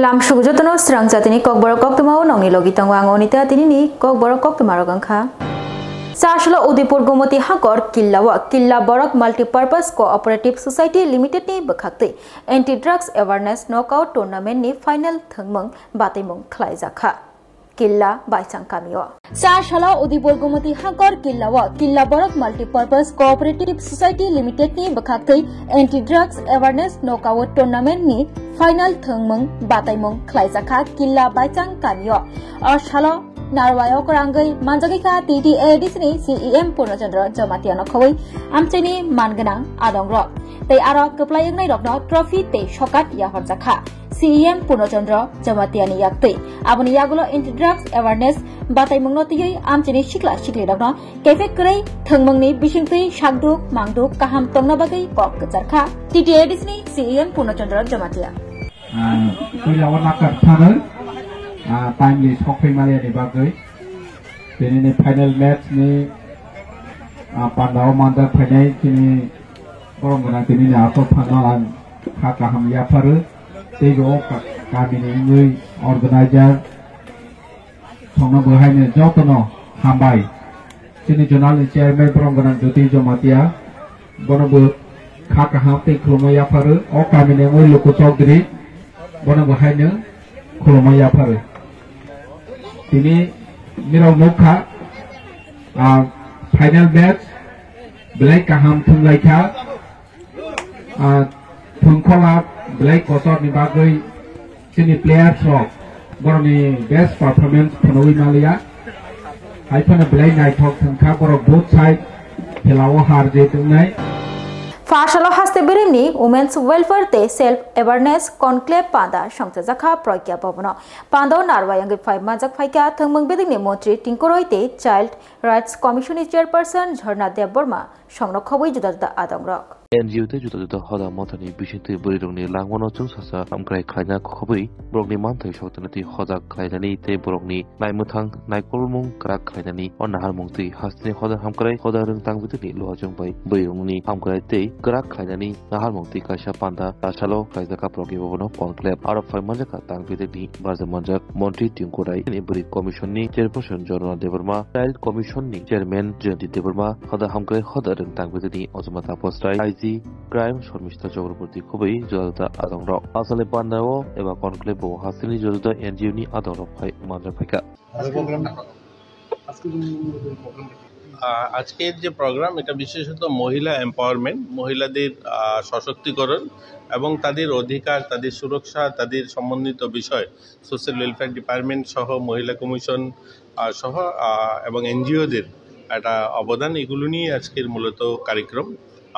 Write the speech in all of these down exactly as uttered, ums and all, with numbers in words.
Lam sugu jotono srang jatini kokborok koktwma o nongni logi tongo ang Onita tinini kokborok koktwma rok wngkha. Chasalo Udaipur Gomoti Hakor Killa o Killa Borok Multipurpose Cooperative Society Limited ni bwkhaktwi Anti Drugs Awareness Knockout Tournament ni final thwngmung bataimung khlaijakha. Killa Baichang kamio. Chasalo Udaipur Gomoti Hakor Killa o Killa Borok Multipurpose Cooperative Society Limited ni bwkhaktwi Anti Drugs Awareness Knockout Tournament ni final thwngmung bataimung khlaijakha Killa Baichang kamio. O salo narwai okrangwi manjagwi kha T T A D C ni C E M Purno Chandra Jamatia no khawui amchini manganang adongrok tei aro kwplai wngnai rokno trophy tei sokat yahorjakha C E M Purno Chandra Jamatia ni yaktwi. Aboni yagulo Anti Drugs Awareness bataimungno twiwi amchini sikla sikli rokno kefek kwrwi thwngmungni bisingtwi sakduk mangduk kaham tongna bagwi kok kwcharkha T T A D C ni C E M Purno Chandra Jamatia. Ah, puila o nakar thano, ah, timely sokphai maliya ni bagwi. Tini ni final match ni, ah, panda o manjak phainai tini borok gwnang tini ni asok phano ang kha kaham yapharo. Tei bo ka-, kami ni wngwi organizer songno bo haino jotono hambai. Chini zonal ni chairman borok gwnang Jyoti Jamatia, bono bo kha kaham tei khulumui yapharo. O kami ni wngwi Luku Chowdhury, bono bo haino khulumui yapharo. Tini nirok nukha, ah, final match belai kaham thwnglaikha. Ah, thwngkhola belai kotor ni bagwi chini players rok borokni best performance phunugwi maliya. Hai phano belai naithok thwngkha borok both side khela o har jit wngnai. Phasalo haste birimni Women's Welfare tei Self Awareness Conclave panda songchajakha Pragya Bhavan o. Panda o narwai wngwi phai manjak phaikha thwngmung bidingni montri Tinku Roy tei Child Rights Commission ni chairperson Jharna Debbarma songno khobwi juda juda adongrok. N G O tei juda juda hoda mothani bisingtwi bwrwirokni langmano chwngsasa hamkrai khlaina khobwi borokni manthai soktonwi twi hojak khlainani tei borokni naimwthang naikolmung kwrak khlainani o naharmung twi hasteni hoda hamkrai hoda rwng tangbijakni luhajwng bai bwrwirokni hamkrai tei kwrak khlainani naharmung twi kaisa panda tasalo khlaijak kaprokni bobono conclave aro phai manjakha tangbijakni barja manjak montri Tinku Roy ni bwrwi commission ni chairperson Jorna Debbarma, Child Commission ni chairman Jayanti Debbarma, hoda hamkrai hoda rwng tangbijakni Ojoma Tapas Roy, I G Crime Sharmistha Chakraborty khobwi juda juda adongrok. Asale panda o eba conclave o hasteni juda juda N G O ni adongrok phai manjak phaikha. আহ, আজকের যে প্রোগ্রাম, এটা বিশেষত মহিলা এম্পাওয়ারমেন্ট, মহিলাদের আহ, সশক্তিকরণ এবং তাদের অধিকার, তাদের সুরক্ষা, তাদের সম্বন্ধিত বিষয়, সোশ্যাল ওয়েলফেয়ার ডিপার্টমেন্ট সহ মহিলা কমিশন আহ, সহ আহ, এবং এনজিওদের একটা অবদান, এগুলো নিয়ে আজকের মূলত কার্যক্রম।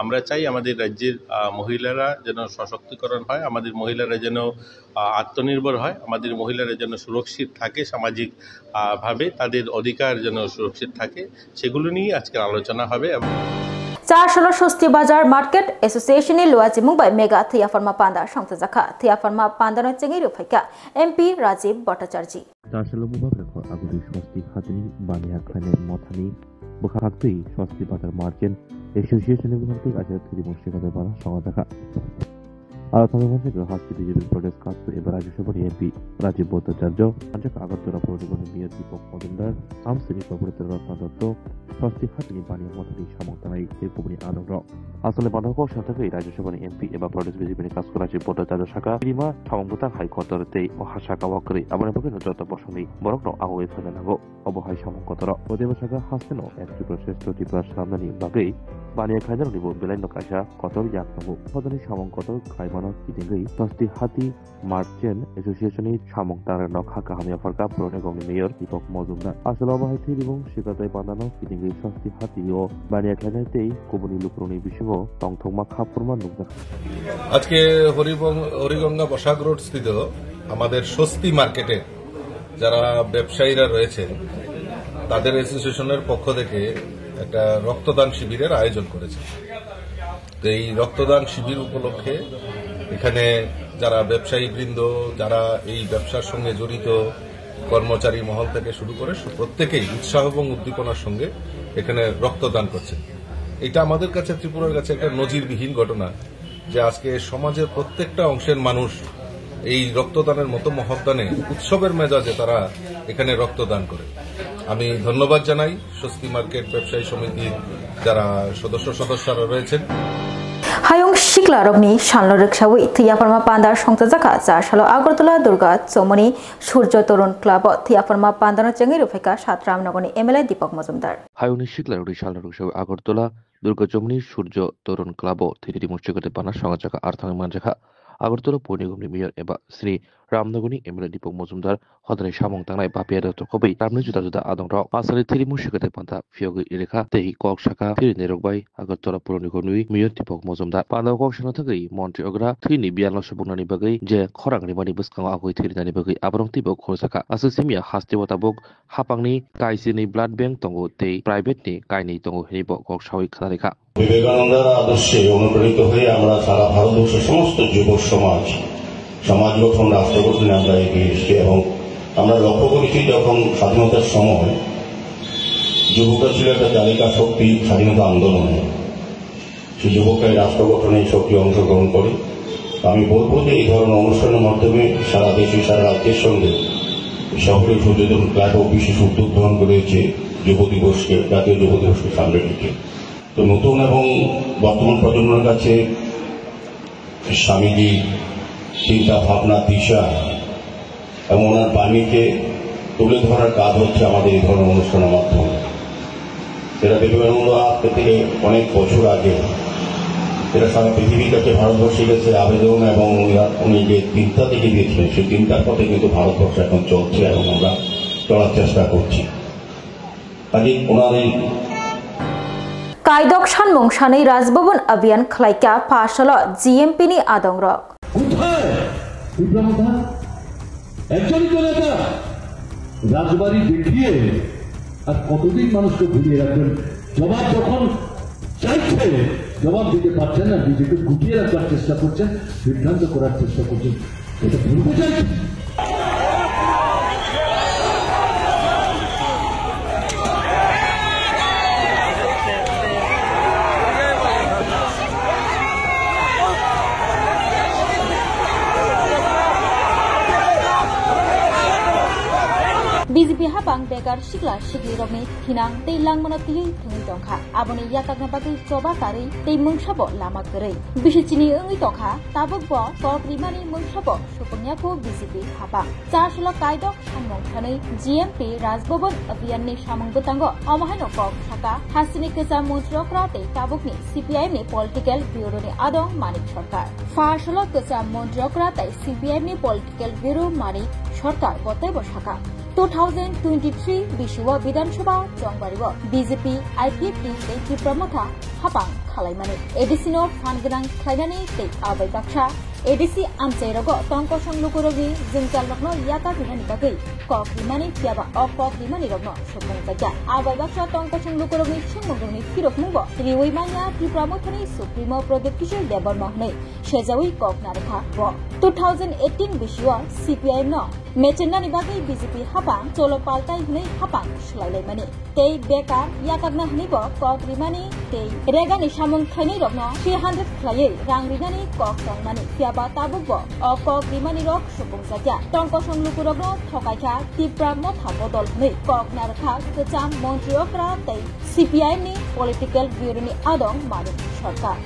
আমরা চাই আমাদের রাজ্যের আহ, মহিলারা যেন সশক্তিকরণ হয়, আমাদের মহিলারা যেন আহ, আত্মনির্ভর হয়, আমাদের মহিলারা যেন সুরক্ষিত থাকে সামাজিক আহ, ভাবে, তাদের অধিকার যেন সুরক্ষিত থাকে, সেগুলো নিয়ে আজকের আলোচনা হবে। এবং Chasalo Swasti Bazar Market Association ni luachimung bai mega thwiyaphorma panda songchajakha. Thwiyaphorma panda no chengwi rwphaikha M P Rajiv Bhattacharjee. Chasalo bubak rwkho agudi Swasti hatini baniya khlainai mothani bwkhaktwi Swasti Bazar Merchant Association ni bwkhaktwi kaisa thwirimung sengkha bai panda songchajakha. Aro thani manse ke haste B J P Pradesh Council eba Rajya Sabha ni M P Rajiv Bhattacharya, manse ke Agartala Puranigamni Mayor Deepak Majumdar, Samsini Corporator Ratna Dotto, Swasti hatini baniya mothani samung tangnai tei kubuni adongrok. Asole bandhok kok santagwi Rajya Sabha ni M P eba Pradesh B J P ni Kasku Rajiv Bhattacharya saka, Rima samung bwtang hai kotor tei o ha saka o kwrwi, aboni bagwi no joto bosongni borokno agogwi phaina nango. Obo hai samung kotoro. Odebo saka hasteno ek Tripura Shrestho Tripura swnamnani bagwi baniya khlainarokni bo belaino kaisa kotor yak tongo. Hodani samung kotor khlaimano kitingwi Swasti Hati Merchant Association ni samung tangrokno kha kaham yapharkha Puranigamni Mayor Deepak Majumdar. Aswk obo hai thwiribung swkang tei pandano kitingwi Swasti Hati o baniya khlainai tei kubuni lukurokni bisingo tongthokma kha phurma nukjakha. আজকে হরিবং-, হরিগঙ্গা বসাক রোড স্থিত আমাদের স্বস্তি মার্কেটে যারা ব্যবসায়ীরা রয়েছেন, তাদের অ্যাসোসিয়েশনের পক্ষ থেকে একটা রক্তদান শিবিরের আয়োজন করেছে। তো এই রক্তদান শিবির উপলক্ষে এখানে যারা ব্যবসায়ী বৃন্দ, যারা এই ব্যবসার সঙ্গে জড়িত, কর্মচারী মহল থেকে শুরু করে স-, প্রত্যেকেই উৎসাহ এবং উদ্দীপনার সঙ্গে এখানে রক্তদান করছেন। এটা আমাদের কাছে, ত্রিপুরার কাছে একটা নজিরবিহীন ঘটনা। যে আজকে সমাজের প্রত্যেকটা অংশের মানুষ এই রক্তদানের মতো মহৎদানে উৎসবের মেজাজে তারা এখানে রক্তদান করে। আমি ধন্যবাদ জানাই স্বস্তি মার্কেট ব্যবসায়ী সমিতির যারা সদস্য সদস্যরা রয়েছেন। Hayung sikla rokni salno rwksawi thwi yapharma panda songchajakha cha salo Agartala Durga Chomoni Surjo Torun Club o thwi yapharma pandano chengwi rwphaikha Satram nogoni M L A Deepak Mojumdar. Hayungni sikla rokni salno rwksawi Agartala Durga Chomoni Surjo Torun Club o thwi twi mungsa kwthwi panda songchajakha arthani manjakha Agartala Purnigomni Mayor eba Sri Ramnogorni M L A Deepak Mojumdar hodani samung tangnai baphiya rok tokobwi ramni juda juda adongrok asari thwirimo swkate panta phiyogwi rikha tei kok sakha thwirinai rok bai Agartala Puroni Gomni Mayor Deepak Mojumdar. Panda kok sana thangwi montri ogra thwini biyalo subungnani bagwi je khorang rimani bwskango agwi thwirinani bagwi aborok teibo khoroksa kha. Aswk simiya hasteo tabuk hapangni kaisini blood bank tongo tei private ni kainwi tongo hinwi bo kok sawi khna rikha. বিবেকানন্দের আদর্শে অনুপ্রাণিত হয়ে আমরা সারা ভারতবর্ষের সমস্ত যুব সমাজ, সমাজ গঠন, রাষ্ট্র গঠনে আমরা এগিয়ে এসেছি এবং আমরা লক্ষ্য করেছি যখন স্বাধীনতার সময় যুবকরা ছিল একটা চালিকা শক্তি স্বাধীনতা আন্দোলনে, সেই যুবকরাই রাষ্ট্র গঠনে সক্রিয় অংশগ্রহণ করে। আমি বলবো যে এই ধরনের অনুষ্ঠানের মাধ্যমে সারা দেশে, সারা রাজ্যের সঙ্গে সকলেই সচেতন ক্লাব বিশেষ উদ্যোগ গ্রহণ করেছে যুব দিবসকে, জাতীয় যুব দিবসকে সামনে রেখে। তো নতুন এবং বর্তমান প্রজন্মের কাছে স্বামীজির চিন্তা ভাবনা, দিশা এবং ওনার বাণীকে তুলে ধরার কাজ হচ্ছে আমাদের এই ধরনের অনুষ্ঠানের মাধ্যমে। যেটা বিবেকানন্দ আজ থেকে অনেক বছর আগে, যেটা সারা পৃথিবীর কাছে ভারতবর্ষের কাছে আবেদন এবং উনি, উনি যে চিন্তা থেকে দিয়েছিলেন, সেই চিন্তার পথে কিন্তু ভারতবর্ষ এখন চলছে এবং আমরা চলার চেষ্টা করছি। কাজেই ওনার এই Kaidok sanmung sanwi Rajbhavan abhiyan khlaikha Pha salo G M P ni adongrok. কোথায় বিপ্লব দা? একজনই তো নেতা। রাজবাড়ি দেখিয়ে আর কতদিন মানুষকে ঘুরিয়ে রাখবেন? জবাব যখন চাইছে, জবাব দিতে পারছেন না, নিজেকে গুটিয়ে রাখবার চেষ্টা করছেন, বিভ্রান্ত করার চেষ্টা করছেন। এটা বলতে চাইছি। B J P hapang bekar sikla siklirokni thinang tei langmano twiwi thwngwi tongkha. Aboni yakakna bagwi choba karwi tei mungsabo lama kwrwi. Bisi chini wngwi tongkha, tabukbo kok rimani mungsabo supungya kho B J P hapang. Chasolo kaidok sanmung sanwi G M P Rajbhavan abhiyan ni samung bwtango omo haino kok saka, hasteni kwcham montri okra tei tabukni C P I M ni political bureau ni adong Manik Sarkar. Pha solo kwcham montri okra tei C P I M ni political bureau Manik Sarkar bo teibo saka, two thousand twenty-three bisio Bidhan Sabha chongbario B J P, I P F T tei Tipra Motha hapang khalaimani, A D C no phan gwnang khlainani tei abai baksa A D C amchairogo tongkosong lukurogni jwngjalrokno yakar rinani bagwi kok rimani, phiyaba o kok rimanirokno supung jakya. Abai baksa tongkosong lukurogni swngmungrokni phirokmungbo riwi manya Tipra Mothani Supremo Pradyot Kishore Debbarma hwnwi sejawi kok narwkha bo. Two thousand eighteen bisio C P I M no mechengnani bagwi B J P hapang cholo paltai hwnwi hapang swlailaimani tei bekar yakakna hwnwibo kok rimani tei regani samung khlainairokno three hundred khlaiwi rang rinani kok tongmani, phiyaba tabukbo o kok rimanirok supungjakya. Tongkosong lukurokno thokaikha Tipra Motha bodol hwnwi kok narwkha kwcham montri okra tei C P I M ni political bureau ni adong Manik Sarkar.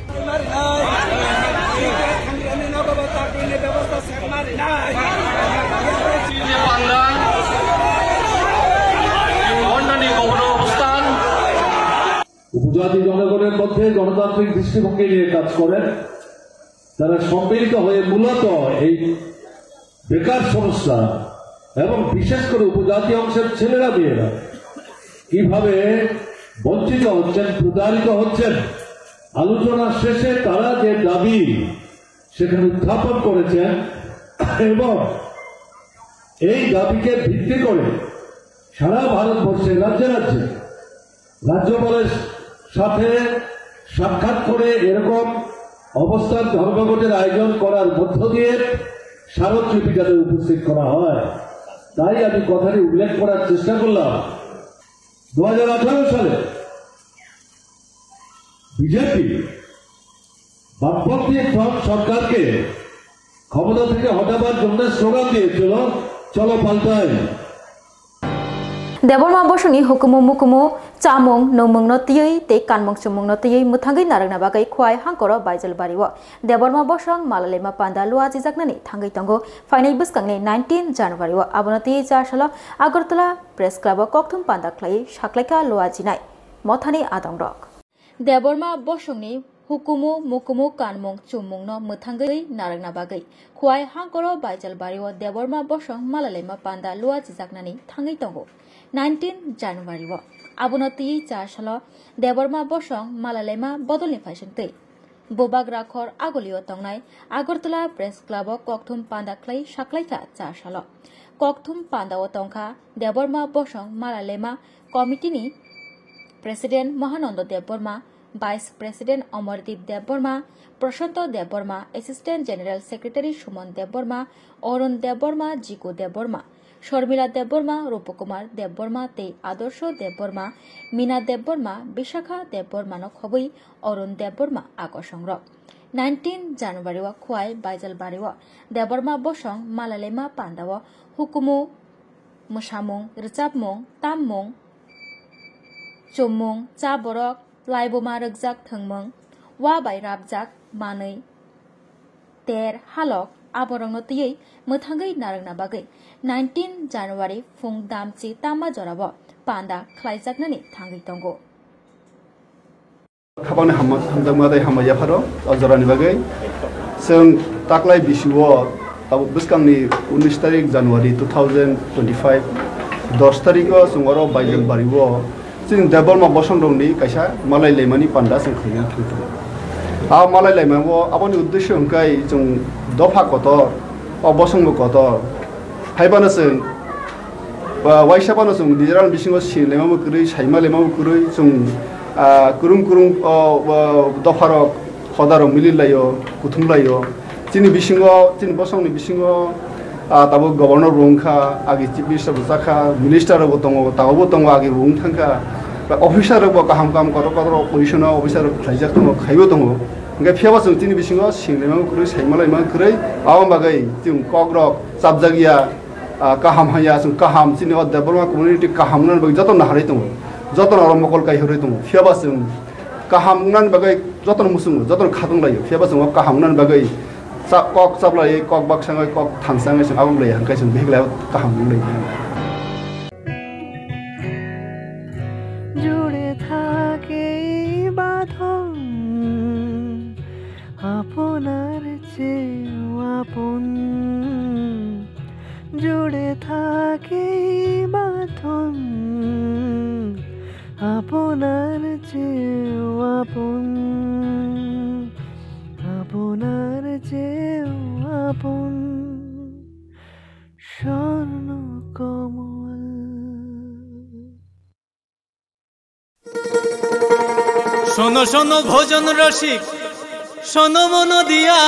উপজাতি জনগণের মধ্যে গণতান্ত্রিক দৃষ্টিভঙ্গি নিয়ে কাজ করেন। তারা সম্মিলিত হয়ে মূলত এই বেকার সমস্যা এবং বিশেষ করে উপজাতি অংশের ছেলেরা মেয়েরা কিভাবে বঞ্চিত হচ্ছেন, প্রতারিত হচ্ছেন, আলোচনা শেষে তারা যে দাবি সেখানে উত্থাপন করেছেন এবং এই দাবিকে ভিত্তি করে সারা ভারতবর্ষে রাজ্যে রাজ্যে রাজ্যপালের সাথে সাক্ষাৎ করে এরকম অবস্থান ধর্মঘটের আয়োজন করার মধ্য দিয়ে স্মারকলিপি যাতে উপস্থিত করা হয়, তাই আমি কথাটি উল্লেখ করার চেষ্টা করলাম। দু হাজার আঠারো সালে বিজেপি বামপন্থী ফ্রন্ট সরকারকে ক্ষমতা থেকে হটাবার জন্য স্লোগান দিয়ে চলো, চলো পাল্টাই। Debbarma bosongni hukumu mukumu chamung nungmungno twiwi tei kanmung chumungno twiwi mwthangwi narwkna bagwi Khowai Hangkoro Baijalbari-o Debbarma bosong malalaima panda luajijaknani thangwi tongo phainai bwskangni nineteen January-o. Abono twiwi char salo Agartala Press Club-o kokthum panda khlaiwi saklaikha luajinai mothani adongrok. Debbarma bosongni hukumu mukumu kanmung chumungno mwthangwi narwkna bagwi Khowai Hangkoro Baijalbari-o Debbarma bosong malalaima panda luajijaknani thangwi tongo nineteen January-o. Abono twiwi char salo Debbarma bosong malalaima bodolni phaisingtwi Bubagra khor Agulio tongnai Agartala Press Club-o kokthum panda khlai saklaikha char salo. Kokthum panda-o tongkha Debbarma bosong malalaima committee-ni President Mahananda Debbarma, Vice President Amardeep Debbarma, Prashanto Debbarma, Assistant General Secretary Suman Debbarma, Arun Debbarma, Jiku Debbarma, Sharmila Debbarma, Rupakumar Debbarma tei Adorsho Debbarma, Mina Debbarma, Bishakha Debbarmano khobwi Arun Debbarma a kosongrok. Nineteen January-o Khowai Baijalbari-o Debbarma bosong malalaima panda-o hukumu, mwsamung, rwchapmung, tammung, chumung, cha borok, laibuma rwkjak thwngmung, wa bai rabjak manwi, ter, halok, aborokno twiwi mwthangwi narwkna bagwi nineteen January phung damchi tama jorao panda khlaijaknani thangwi tongo. Khabangni hamma, hamjakma tei hamma yapharo o jorani bagwi. Chwng taklai bisio tabuk bwskangni unis tarik January two thousand twenty-five, dos tariko chwng oro Baijalbari-o chini Debbarma bosongrokni kaisa malai laimani panda chwng khlaina thangkha. A malai laimao aboni uddesyo hwnkhe chwng dopha kotor, o bosongbo kotor. Haibano chwng, ba, waisa phano chwng nijera bisingo sini laimabo kwrwi, saima laimabo kwrwi, chwng, ah, kwrwng kwrwng, o, o, dopharok, hodarok mili laio, kuthum laio. Chini bisingo, chini bosongni bisingo, ah, tabuk governor bo wngkha, agi chief minister bo chakha, minister rok bo tongo, tabukbo tongo, agi bo wng thangkha. Ba, officer rok bo kaham kaham kotor kotor position o officer rok khlaijak tongo, khaibo tongo. Hwnkhe phiyaba chwng chini bisingo sini laimabo kwrwi, saima laimabo kwrwi, aboni bagwi chwng kokrok chapjakya. Ah, kaham haya, chwng kaham, chini o Debbarma community kaham wngnani bagwi jotono naharwi tongo, jotono oro mokol kaihorwi tongo. Phiyaba chwng kaham wngnani bagwi jotono muchungo, jotono khatung laio. Phiyaba chwng o kaham wngnani bagwi cha-, kok chaplaiwi, kok baksa wngwi, kok thansa wngwi chwng aboni lai hwnkhe chwng bihik lai kaham wngwi lai. জুড়ে থাকে এই বাঁধন আপনার চেয়েও আপন, জুড়ে থাকে এই বাঁধন আপনার চেয়েও আপন, আপনার চেয়েও আপন স্বর্ণ কমল। শোনো শোনো ভোজন রসিক, শোনো মন দিয়া,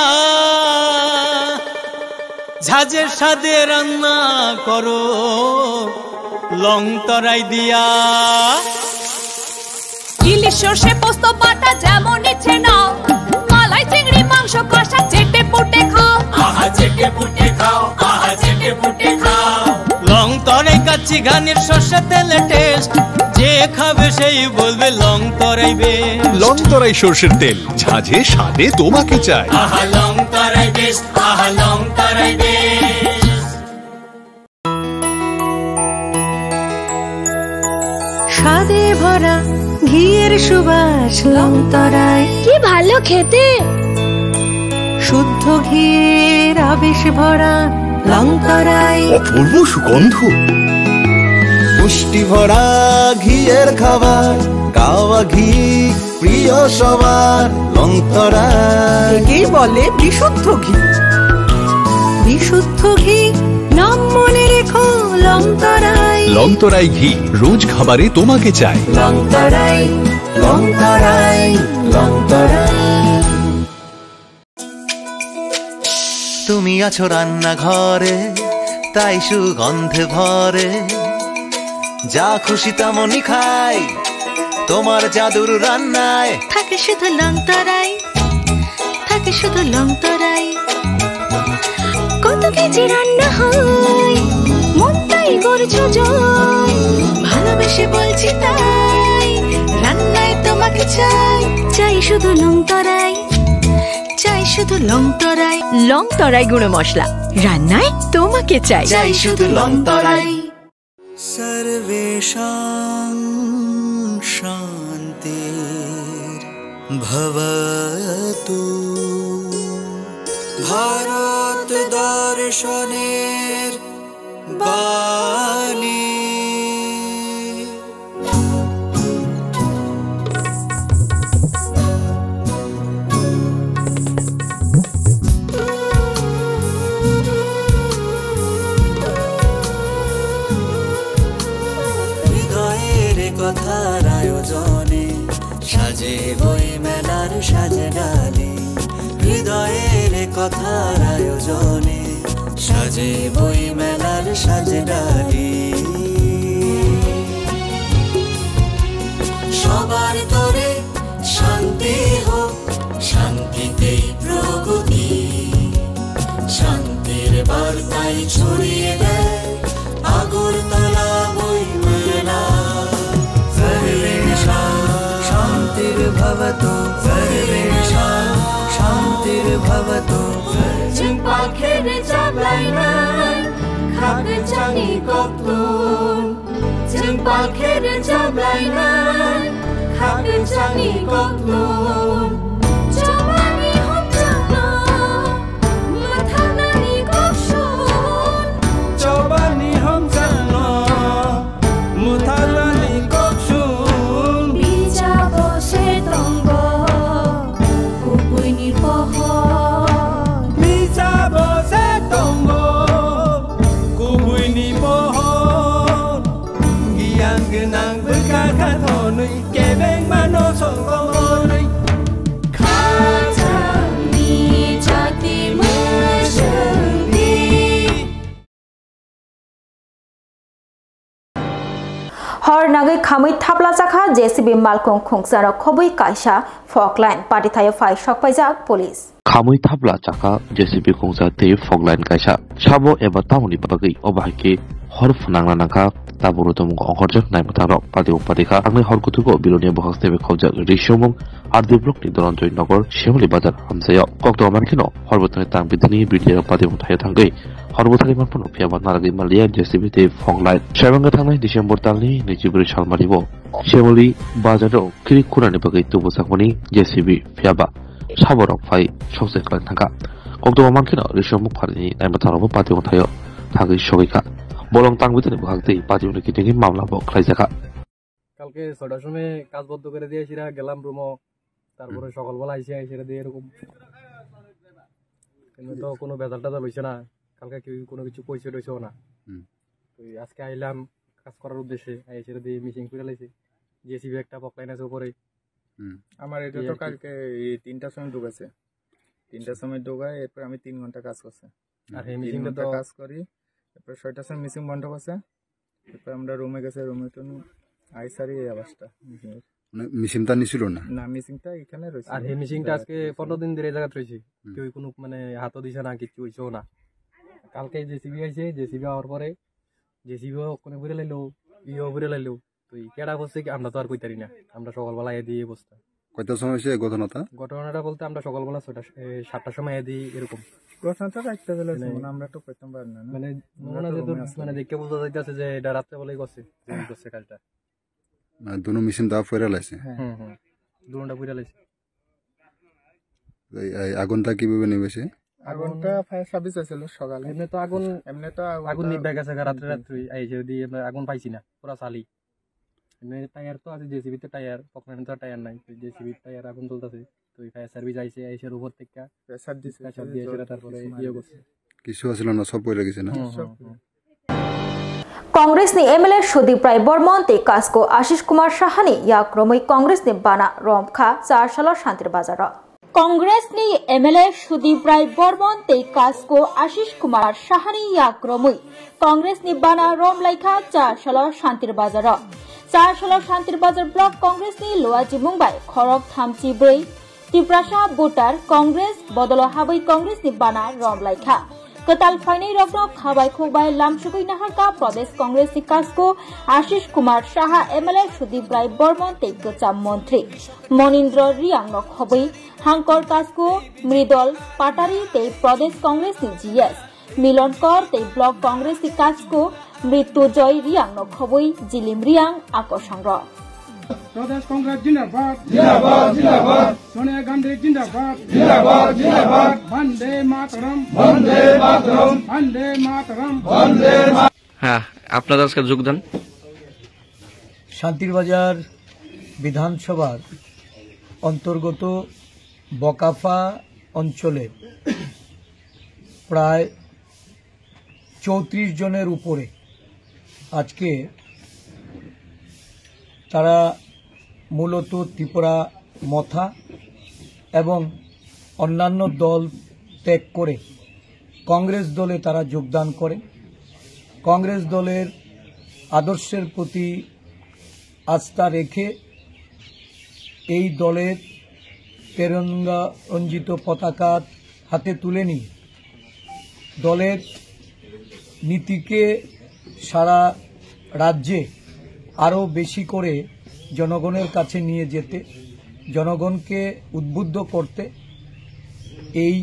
ঝাঁঝের স্বাদে রান্না করো লং তরাই দিয়া। ইলিশ সর্ষে পোস্ত বাটা যেমন ইচ্ছে নাও, মালাই চিংড়ি মাংস কষা চেটে পুটে খাও। আহা চেটে পুটে খাও, আহা চেটে পুটে খাও। লং তরাই কাচ্চি ঘানির সর্ষে তেলে টেস্ট, যে খাবে সেই বলবে লং তরাই বেশ। লং তরাই সর্ষের তেল, ঝাঁঝে স্বাদে তোমাকে চাই। আহা লং তরাই বেশ, আহা লং তরাই বেশ। স্বাদে ভরা ঘিয়ের সুবাস লং তরাই। কি ভালো খেতে! শুদ্ধ ঘিয়ের আবেশ ভরা লং তরাই। অপূর্ব সুগন্ধ। পুষ্টি ভরা ঘিয়ের খাবার, কাওয়া ঘি প্রিয় সবার লং তরাই। একেই বলে বিশুদ্ধ ঘি। বিশুদ্ধ ঘি, নাম মনে রেখো লং তরাই। লং তরাই ঘি, রোজ খাবারে তোমাকে চাই। লং তরাই, লং তরাই, লং তরাই। তুমি আছো রান্নাঘরে, তাই সুগন্ধে ভরে। যা খুশি তেমনই খাই, তোমার জাদুর রান্নায়। থাকে শুধু লং তরাই, থাকে শুধু লং তরাই। ভেজে রান্না হয়, মনটাই করছো জয়। ভালোবেসে বলছি তাই, রান্নায় তোমাকে চাই। চাই শুধু লং তরাই, চাই শুধু লং তরাই। লং তরাই গুঁড়ো মশলা, রান্নায় তোমাকে চাই। চাই শুধু লং তরাই। सर्वेषां शान्तिर्भवतु। ভারত দর্শনের বাণী। হৃদয়ের কথার আয়োজনে সাজে বই মেলার সাজে ডালি। হৃদয়ের কথার আয়োজনে সাজে বই মেলার সাজে ডালি। সবার তরে শান্তি হোক, শান্তিতেই প্রগতি। শান্তির বার্তাই ছড়িয়ে দেয় আগরতলা বই মেলা। সর্বেষাং শান্তির্ভবতু, সর্বেষাং শান্তির্ভবতু। Chwng palkhe rwchap lainai, kha kwchangni koktun. Chwng palkhe rwchap lainai, kha kwchangni koktun. Chobani hokchangno, mwthangnani koksun. Chobani hokchangno, mwthangnani koksun. Bijabo se tongo, kubuini pohor. Bijabo se tongo, kubuini pohor. Giyan gwnang bwkha kha thonwi, kebengmano songkok hwnwi. Khajangni jati mwswngdi. Hor nagwi khamwi thapla chakha J C B malkhung khungsa rok khobwi kaisa fog line, patithaio phai sokpaijak police. Khamwi thapla chakha J C B khungsa tei fog line kaisa. Sabo eba tamoni bagwi obo hai khe hor phnangna nangkha tabuk rwtwmung ongkhorjak naimwthang rok patio patikha. Angni hor kuthugo Bilonia bwkhak sebe khobjak Risomung R D block ni Dhananjoy Nagar Shimoli Bazar amchaio. Kokto mankheno hor bwthani tang bithani B D R rok patio thaio thangwi hor bwthani manphano phiyaba naragwi manliya J C B tei fog line. Swbangwi thangnai December talni nwichibrwi salmari bo Shimoli Bazar o kirik khunani bagwi tubu sakmani J C B phiyaba. Saborok phai sokse khlai thangkha. Koktwma mankheno Risomung pharini naima thangrokbo patio thaio thangwi sogwi kha. Bolong tang bithani bwkhak tei patio ni kitingni mamla bo khlaijakha. কালকে ছয়টার সময় কাজ বন্ধ করে দিয়ে এসে গেলাম রুমো, তারপরে হুম। সকালবেলা আইসে, আইসে দিয়ে এরকম এমনি তো কোনো ভেজাল টেজাল হইছে না, কালকে কেউ কোনো কিছু কইছে টইছেও না। হুম। তো এই আজকে আইলাম কাজ করার উদ্দেশ্যে, আইসে দিয়ে মেশিন খুলে লাইছে, জেসিবি একটা ফগ লাইন আছে উপরে। হুম। আমার এটা তো ইয়ে আর কি। কালকে এই তিনটার সময় ঢুকেছে, তিনটার সময় ঢুকায়, এরপর আমি তিন ঘন্টা কাজ করছি। আর এই তিন মেশিনটা ঘন্টা তো কাজ করি, এরপর ছয়টার সময় মেশিন বন্ধ করছে, এরপর আমরা রুমে গেছি, রুমে তো আইসারি এই অবস্থা মেশিনের। মানে মেশিনটা নিছিল না? না, মেশিনটা এখানে রয়েছে। আর এই মেশিনটা আজকে পনেরো দিন ধরে এই জায়গাত রয়েছে, হুম। কেউ কোনো মানে হাতও দিছে না, কিচ্ছু হইছেও না। কালকে জেসিবি আইছে, জেসিবি আওয়ার পরে জেসিবিও ওখানে ঘুরে লাইলো, ইও ঘুরে লাইলো। তো এই কেডা করছে কি আমরা তো আর কইতারি না, আমরা সকালবেলা এদি এই অবস্থা। কয়টার সময় হয়েছে এই ঘটনাটা? ঘটনাটা বলতে আমরা সকালবেলা ছয়টা, এ, সাতটার সময় এদি এরকম। ঘটনাটা রাখতে গেলে মানে যেমন আমরা তো করতাম পারি না, না? মানে আমরা মনে তো হয় যে রুমে তোর আছি। মানে দেখে বোঝা যাইতেছে যে এটা রাত্রেবেলাই করছে, যে এই করছে কাজটা। মানে দুনো মেশিন দা ফেরা লাইছে? হ্যাঁ। হুম, হুম। দুনোটা পুড়ে লাইছে। এই, এই আগুনটা কিভাবে নেমেছে? আগুনটা ফায়ার সার্ভিস আসছিল সকালে। এমনি তো আগুন, এমনি তো আগুন আগুন তো নিভে গেছে গা রাত্রে হুম। রাত্রে, এই যে ওদি আমরা আগুন পাইছি না, পুরা চালি। এমনি টায়ার তো আছে, জেসিবি তে টায়ার, পকনানি তো টায়ার নাই, তো জেসিবি টায়ার আগুন জ্বলতেছে, তো এই ফায়ার সার্ভিস আইছে, আইসার উপর থেকে প্রেসার দিছে, প্রেসার দিয়ে সেটা তারপরে কিছু ইয়ে মারা করছে। কিছু আছিল না, সব পড়ে গেছে না? হুম, সব হুম, হুম। Congress ni M L A Sudip Rai Bormon tei Kasko Ashish Kumar Saha ni yak romwi Congress ni bana romkha char salo Shantir Bazar o. Congress ni M L A Sudip Rai Bormon tei Kasko Ashish Kumar Saha ni yak romwi Congress ni bana rom laikha char salo Shantir Bazar o. Char salo Shantir Bazar Block Congress ni Luaji Mungbai khorok thamchi bwrwi Tiprasa voter Congress bodolo habwi Congress ni bana rom laikha. Kwtal phainairokno khabai khukbai lamsugwi naharkha Pradesh Congress ni kasku Ashish Kumar Saha, M L A Sudip Rai Bormon tei kwcham montri Monindra Riang no khobwi, hangkor kasku Mridol Patari tei Pradesh Congress ni G S Milon Kor tei Block Congress ni kasku Mrityunjoy Riang no khobwi Jilim Riang akosong rok. Pradesh Congress zindabad. Zindabad, zindabad. Sonia Gandhi zindabad. Zindabad, zindabad. Vande Mataram. Vande Mataram. Vande Mataram. Vande Mataram. হ্যাঁ, আপনারা আজকে যোগদান। শান্তিরবাজার বিধানসভার অন্তর্গত বকাফা অঞ্চলের প্রায় চৌত্রিশ জনের উপরে আজকে তারা মূলত ত্রিপুরা মথা এবং অন্যান্য দল ত্যাগ করে কংগ্রেস দলে তারা যোগদান করে। কংগ্রেস দলের আদর্শের প্রতি আস্থা রেখে এই দলের তেরঙ্গা রঞ্জিত পতাকা হাতে তুলে নিয়ে দলের নীতিকে সারা রাজ্যে আরও বেশি করে জনগণের কাছে নিয়ে যেতে, জনগণকে উদ্বুদ্ধ করতে এই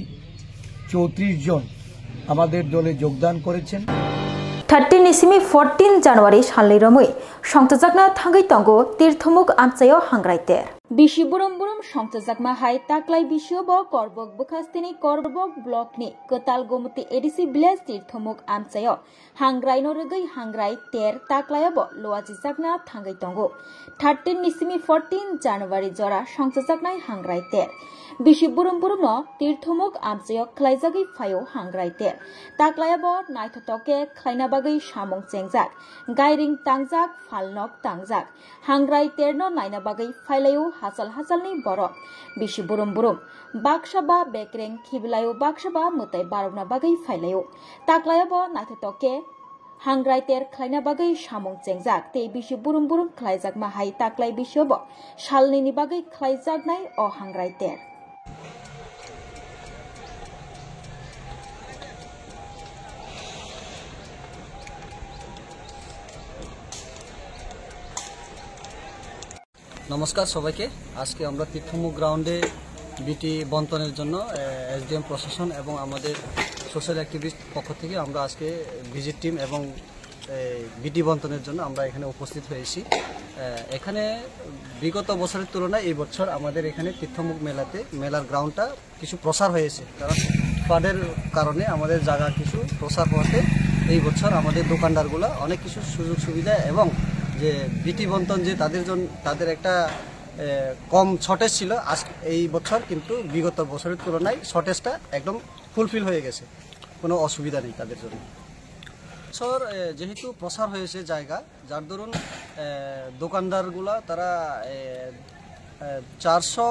চৌত্রিশ জন আমাদের দলে যোগদান করেছেন। Thirteen ni simi fourteen January salni romwi songchajakna thangwi tongo Tirthumuk amchaio hangrai ter. Bisi burum burum songchajakma hai taklai bisio bo Korbok bwkhasteni Korbok block ni kwtal Gomoti A D C village Tirthumuk amchaio hangrai no rwgwi hangrai ter taklai bo loachijakna thangwi tongo. Thirteen ni simi fourteen January jora songchajaknai hangrai ter. Bisi burum burum no Tirthumuk amchaio khlaijagwi phaio hangrai ter. Taklai bo naithotok khe khlaina bagwi samung chengjak, gairing tangjak, phalnok tangjak. Hangrai terno naina bagwi phailaio hachal hachalni borok. Bisi burum burum. Baksa ba bekreng khibilaio, baksa ba mwtai barokna bagwi phailaio. Taklaio bo naithotok khe hangrai ter khlaina bagwi samung chengjak tei bisi burum burum khlaijakma hai taklai bisio bo salnini bagwi khlaijaknai o hangrai ter. নমস্কার সবাইকে। আজকে আমরা তীর্থমুখ গ্রাউন্ডে বিটি বন্টনের জন্য, এ, এসডিএম প্রশাসন এবং আমাদের সোশ্যাল অ্যাক্টিভিস্ট পক্ষ থেকে আমরা আজকে ভিজিট টিম এবং, এ, বিটি বন্টনের জন্য আমরা এখানে উপস্থিত হয়েছি। এ, এখানে বিগত বছরের তুলনায় এই বছর আমাদের এখানে তীর্থমুখ মেলাতে, মেলার গ্রাউন্ডটা কিছু প্রসার হয়েছে, কারণ ফ্লাডের কারণে আমাদের জায়গা কিছু প্রসার হওয়াতে এই বছর আমাদের দোকানদারগুলো অনেক কিছু সুযোগ সুবিধা এবং যে বিটি বন্টন যে তাদের জন্য, তাদের একটা, এ, কম শর্টেজ ছিল, আজ এই বছর কিন্তু বিগত বছরের তুলনায় শর্টেজটা একদম ফুলফিল হয়ে গেছে, কোনো অসুবিধা নেই তাদের জন্য। বছর, এ, যেহেতু প্রসার হয়েছে জায়গা, যার দরুন, এ, দোকানদারগুলা তারা, এ, এ, চারশো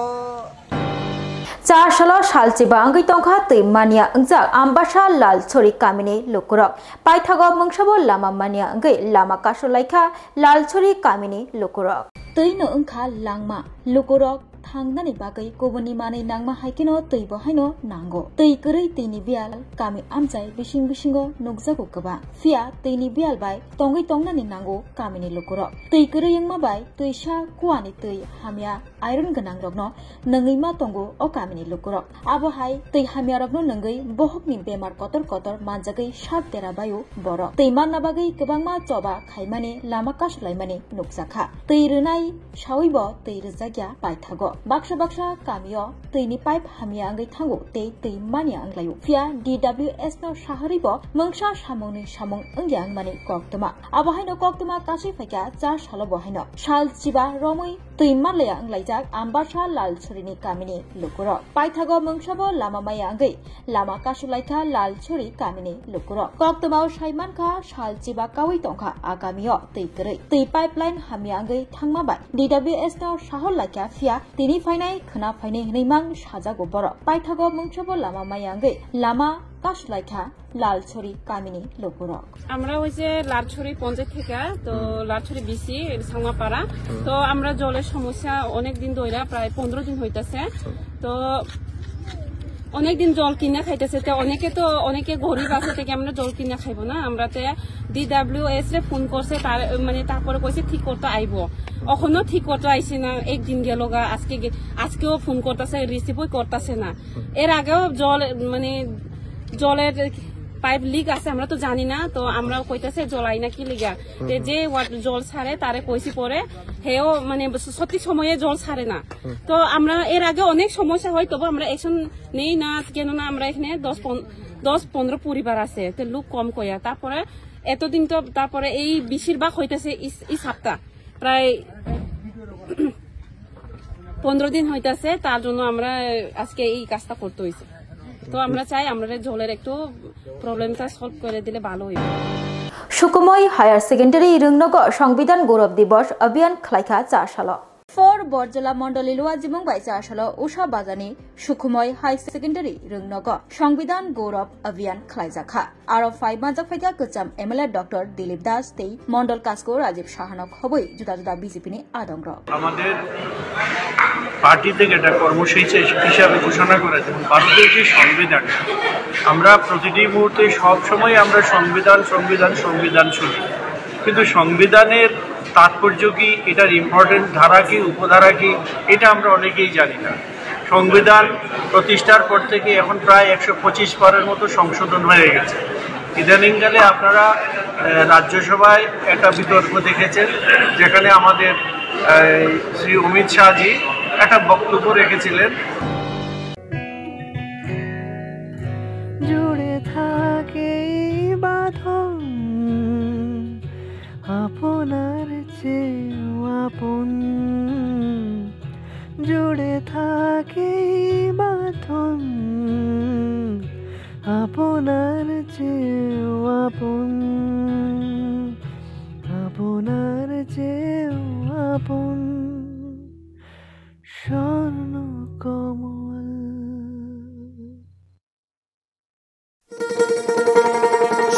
Char salo salchiba wngwi tongkha twi mania wngjak Ambasa Lalchori kamini lukurok. Paithago mungsabo lama mania wngwi lama kasulaikha Lalchori kamini lukurok. Twino wngkha langma, lukurok thangnani bagwi kubuni manwi nangma hai kheno twi bo haino nango. Twi kwrwi twini biyal kami amchai bising bisingo nukjago kwbang. Phiya twini biyal bai tongwi tongnani nango kamini lukurok. Twi kwrwi wngma bai twisa kuani twi hamya iron gwnangrokno nungwi ma tongo o kamini lukurok. Abo hai twi hamyarokno nungwi bohokni bemar kotor kotor manjagwi sak dera baio borok. Twi manna bagwi kwbangma choba khaimani lama kasulaimani nukjakha. Twi rwnai sawibo twi rwjakya paithago. Baksa baksa kamio twini pipe hamya wngwi thango tei twi manya wnglaio. Phiya D W S no saharibo mungsa samungni samung wngya wngmani koktwma. Abo haino koktwma kasui phaikha char salo bo haino. Sal chiba romwi twi manlaya wnglaijak Ambasa Lalchorini kamini lukurok. Paithago mungsabo lama maya wngwi lama kasulaikha Lalchori kamini lukurok. Koktwmao saimankha sal chiba kawi tongkha a kamio twi kwrwi. Twi pipeline hamya wngwi thangma bai D W S no sahor laikha, phiya tini phainai khwna phainai hwnwi mang sajago borok. Paithago mungsabo lama maya wngwi lama kasulaikha Lalchori kamini lukurok. আমরা ওই যে লারছড়ি পঞ্চায়েত থেকে, তো লারছড়ি বিসি সাংমাপাড়া। তো আমরা জলের সমস্যা অনেক দিন ধরে, প্রায় পনেরো দিন হইতাছে। তো অনেক দিন জল কিনে খাইতেছে, তে অনেকে তো, অনেকে গরিব আছে, তে আমরা জল কিনে খাইবো না। আমরা তে ডিডব্লিউএস রে ফোন করছে, তার, মানে, তারপরে কইছে ঠিক করতে আইবো, এখনো ঠিক করতে আইছে না। একদিন গেল গা, আজকে গে-, আজকেও ফোন করতেছে, রিসিভই করতেছে না। এর আগেও জল, মানে, জলের পাইপ লিক আছে, আমরা তো জানি না, তো আমরা কইতাছে জল আই না কি লিগা। তে যে ওয়াট-, জল ছাড়ে, তারে কইছি পরে, হেও, মানে, সঠিক সময়ে জল ছাড়ে না। তো আমরা এর আগে অনেক সমস্যা হয়, তবু আমরা অ্যাকশন নেই না, কেননা আমরা এখানে দশ পন-, দশ পনেরো পরিবার আছে, তো লোক কম কইয়া। তারপরে এতদিন তো, তারপরে এই বেশিরভাগ হইতেছে ইস-, এই সাপ্তাহ, প্রায় পনেরো দিন হইতাছে, তার জন্য আমরা আজকে এই কাজটা করতে হইছে। তো আমরা চাই আমরা জলের একটু প্রবলেমটা সলভ করে দিলে ভালো হইবে। Sukhumoi Higher Secondary Rungnogo Songbidan Gaurav Dibos Abhiyan khlaikha cha salo. For Borjala Mondoli Luajimung bai cha salo Usha Bajani Sukhumoi High Secondary Rungnogo Songbidan Gaurav Abhiyan khlaijakha. Aro phai manjak phaikha kwcham M L A Doctor Dilip Das tei Mondol Kasko Rajiv Sahano khobwi juda juda B J P ni adongrok. আমাদের পার্টি থেকে একটা কর্মসূচি হিসাবে ঘোষণা করা, যেমন ভারতের যে সংবিধান, আমরা প্রতিটি মুহূর্তে সবসময় আমরা সংবিধান, সংবিধান, সংবিধান শুনি, কিন্তু সংবিধানের তাৎপর্য কি, এটার ইম্পর্টেন্ট ধারা কি, উপধারা কি, এটা আমরা অনেকেই জানি না। সংবিধান প্রতিষ্ঠার পর থেকে এখন প্রায় একশো পঁচিশ বারের মতো সংশোধন হয়ে গেছে। ইদানিংকালে আপনারা, আহ, রাজ্যসভায় একটা বিতর্ক দেখেছেন, যেখানে আমাদের, আহ, শ্রী অমিত শাহজি একটা বক্তব্য রেখেছিলেন। জুড়ে থাকে এই বাঁধন আপনার চেয়েও আপন, জুড়ে থাকে এই বাঁধন আপনার চেয়েও আপন, আপনার চেয়েও আপন। স্বর্ণ কমল।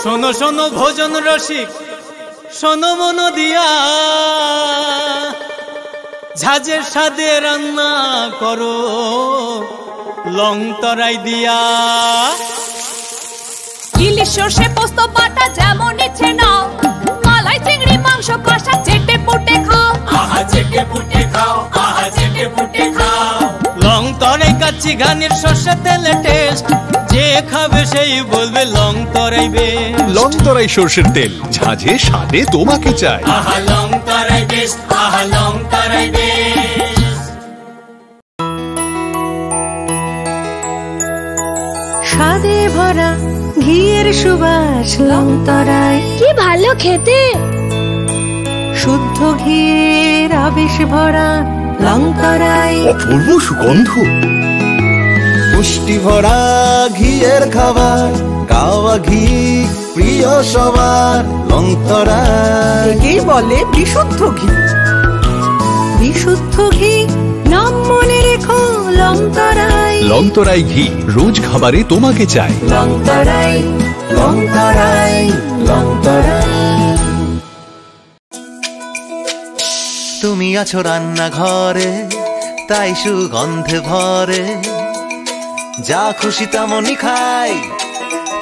শোনো শোনো ভোজন রসিক, শোনো মন দিয়া, ঝাঁঝের স্বাদে রান্না করো লং তরাই দিয়া। ইলিশ সর্ষে পোস্ত বাটা যেমন ইচ্ছে নাও, মালাই চিংড়ি মাংস কষা চেটে পুটে খাও। আহা চেটে পুটে খাও, আহা চেটে পুটে খাও। লং তরাই কাচ্চি ঘানির সর্ষে তেলে টেস্ট, যে খাবে সেই বলবে লং তরাই বেস্ট। লং তরাই সর্ষের তেল, ঝাঁঝে স্বাদে তোমাকে চাই। আহা লং তরাই বেস্ট, আহা লং তরাই বেস্ট। স্বাদে ভরা ঘিয়ের সুবাস লং তরাই। কি ভালো খেতে! শুদ্ধ ঘিয়ের আবেশ ভরা লং তরাই। অপূর্ব সুগন্ধ। পুষ্টি ভরা ঘিয়ের খাবার, গাওয়া ঘি প্রিয় সবার, লং তরাই। একেই বলে বিশুদ্ধ ঘি। বিশুদ্ধ ঘি, নাম মনে রেখো লং তরাই। লং তরাই ঘি, রোজ খাবারে তোমাকে চাই। লং তরাই, লং তরাই, লং তরাই। তুমি আছো রান্নাঘরে, তাই সুগন্ধে ভরে। যা খুশি তেমনই খাই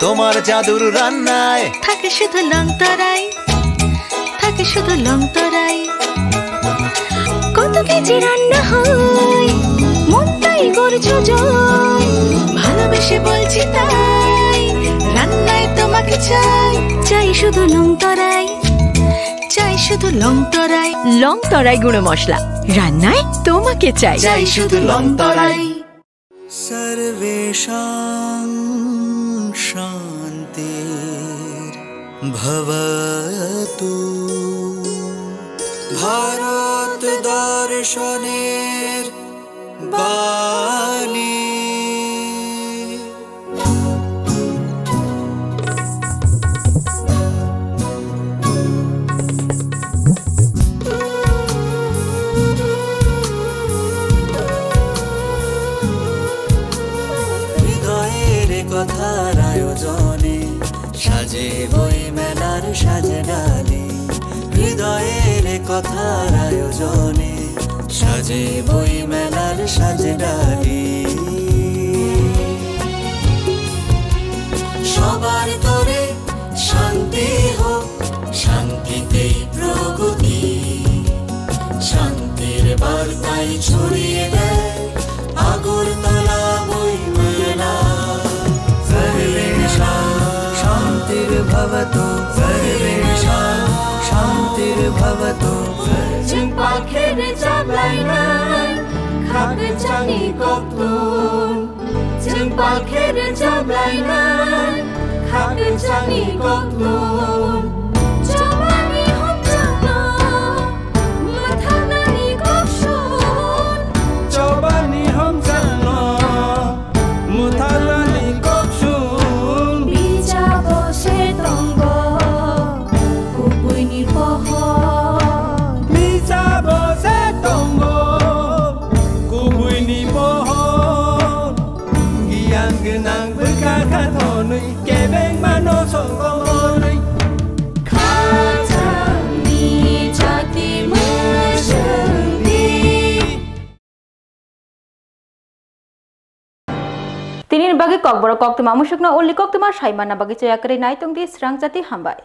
তোমার জাদুর রান্নায়। থাকে শুধু লং তরাই, থাকে শুধু লং তরাই। কত কেজি রান্না হয়, মনটাই করছো জয়। ভালোবেসে বলছি তাই, রান্নায় তোমাকে চাই, চাই শুধু লং তরাই। চাই শুধু লং তরাই। লং তরাই গুঁড়ো মশলা, রান্নায় তোমাকে চাই। চাই শুধু লং তরাই। सर्वेषां शान्तिर्भवतु। ভারত দর্শনের বাণী। হৃদয়ের কথার আয়োজনে সাজে বই মেলার সাজ ডালি। হৃদয়ের কথার আয়োজনে সাজে বই মেলার সাজ ডালি। ছড়িয়ে দেয় আগরতলা বই মেলা। সর্বেষাং শান্তির্ভবতু, সর্বেষাং শান্তির্ভবতু। Chwng palkhe rwchap lainai khakchangni koktun. Chwng palkhe rwchap lainai khakchangni koktun. Chobani homjakno mwthangnani kok sun. Chobani homjakno mwthangnani kok sun. Bijabo se tongo kubuini pohor. Bijabo se tongo kubuini pohor. Giyan gwnang bwkha kha thonwi, kebengmano songkol hwnwi. Khajangni jati mwswngdi. Tinini bagwi kokborok koktwma musukno uli koktwma saimanna bagwi choya kwrwi nai tongdi srang jati hambai.